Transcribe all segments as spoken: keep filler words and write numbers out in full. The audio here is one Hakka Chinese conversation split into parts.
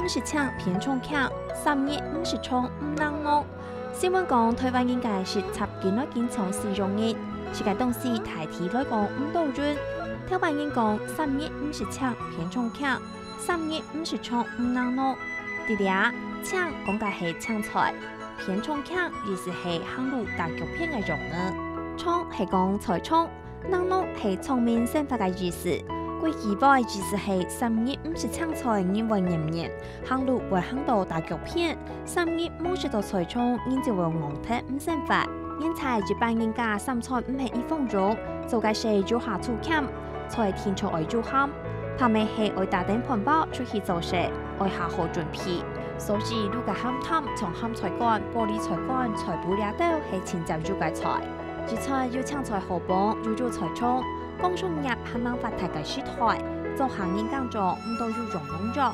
食青偏重慶，三日毋食蔥毋能弄。新聞講，台灣人个食雜緊來緊重四種日，食个東西大體來講毋多樣。頭擺人講，三日毋食青偏重慶，三日毋食蔥毋能弄。在這，青講个係青菜，偏重慶意思係行路打腳片个樣仔。蔥係講菜蔥， 能弄係聰明生活个意思。過去話意思係三日毋食青菜人會黏黏，行路會行到打腳片，三日無食到菜蔥，人就會戇忒毋生活。現在一般人家三餐毋係一分鐘，做个事又較粗儉，菜定著愛煮鹹，怕乜係愛打等飯包出去做事，愛較好準備。所以摎个鹹淡像鹹菜乾、玻璃菜乾、菜脯這兜係盡接受个菜。 一菜有青菜好傍，又有菜蔥，工商業還吂發達个時代，做下人耕種毋多有用農藥，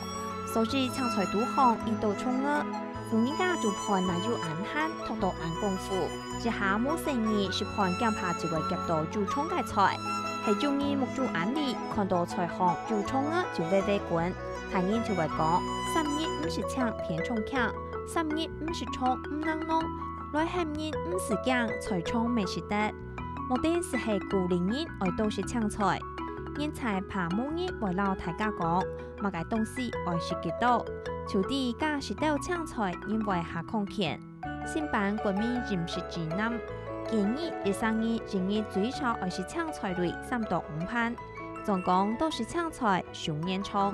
所以青菜肚項已多蔥仔。婦人家煮飯哪有恁閒，擇到恁功夫，一下無細義，食飯驚怕就會夾到有蔥个菜。係有人目珠恁利，看到菜項有蔥仔就噦噦滾，大人就會講：「三日毋食青偏重慶，三日毋食蔥毋能弄。」 來喊人毋使驚，菜蔥乜食得。目的就係鼓勵人愛多食青菜。現在怕無人會摎大家講，麼个東西愛食幾多，就知加食兜青菜，人會較康健。新版國民飲食指南建議，一儕人一日最少愛食青菜類三到五盤，總講多食青菜，壽年長。